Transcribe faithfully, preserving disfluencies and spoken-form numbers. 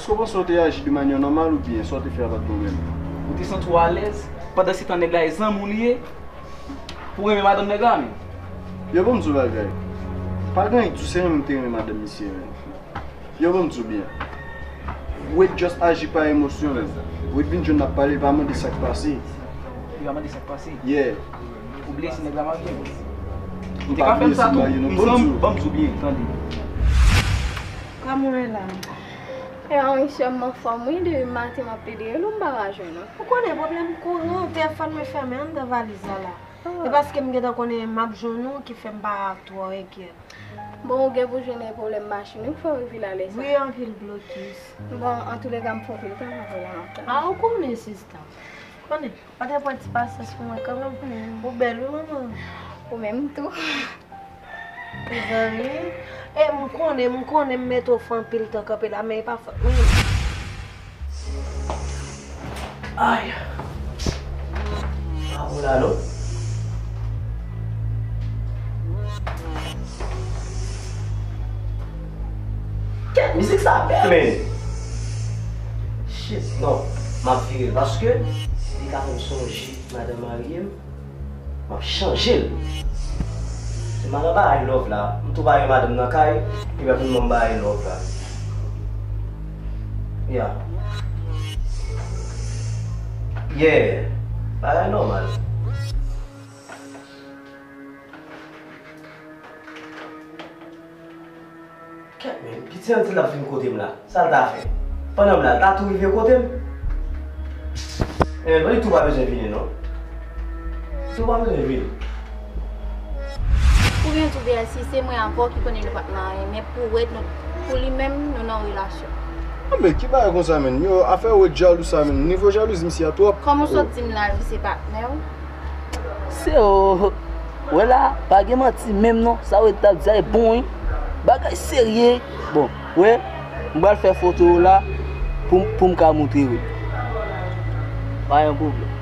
Èske w panse w te aji de manyè nòmal oubyen sa w te fè a pa t bon menm? Ou te santi w alèz? Pandansetan nèg la e zanmi w li ye? Pou renmen madanm nèg la menm? Yo, ban m di w bagay. Pa gen anyen ditou, se renmen m te renmen madanm misye menm. Yo, ban m di w byen. Wade just aji pa emosyon menm. Wade vin jwenn n ap pale, li pa mande sa k pase. Li pa mande sa k pase? Yeah. Ou bliye si nèg la marye? Ou te ka fè m sa tou. M pa bliye si l marye non, ban m di w. Ban m di w byen, tande. Kòman w ye la? E a wi, sè m, m anfòm wi, depi maten m ap plede rele w, m pa ka jwenn ou. Ou konnen pwoblèm kouran, telefòn mwen fèmen anndan valiz la la. E paske m gentan konnen m ap jwenn ou ki fè m pa twò enkyèt. Bon, ou gen pou jwenn pwoblèm machin wi, fò w vin alè sa. Wi, anpil blokis. Bon, antouleka, m fè anpil tan m ap wè la m ap tann. A, ou konnen, sista. Konnen, pa te pran ti pasyans pou mwen kanmenm. Ou bèl wi, manman. Ou menm tou. Mezanmi. E m konnen, m konnen m mete w fè anpil tan kanpe la, men e pa fòt mwen. Ay. Pa bon la non. Kèt, mizik sa bèl, men. Shit, non. M ap vire l paske li ka fè m sonje madanm marye m. M ap chanje l. Se madan bagay love la. M tou pa gen madanm nan kay, epi ap vin ban m bagay love la. Yeah. Yeah. Bagay nòmal. Kèt, men, piti an di l ap vin kote m la. Sa l ta fè? Pandan m la, l ta tou rive kote m? Men, li tou pa bezwen vini, non. Li tou pa bezwen vini. Ou byen tou byen, si se mwen avè w ki konnen nou pa t nan anyen, men pou Wade, nou, pou li menm, nou nan relasyon. Anben, ki bagay konsa, menn? Yo, afè Wade jalou sa, menn. Nivo jalouzi misye a twòp. Kòman w sot di m la, li se patnè w? Se o. Wè la, pa gen manti menm non, sa Wade t ap di a e bon wi. Bagay serye. Bon, wè, m pral fè foto yo la pou, pou m ka moutre Wade. Pa gen pwoblèm.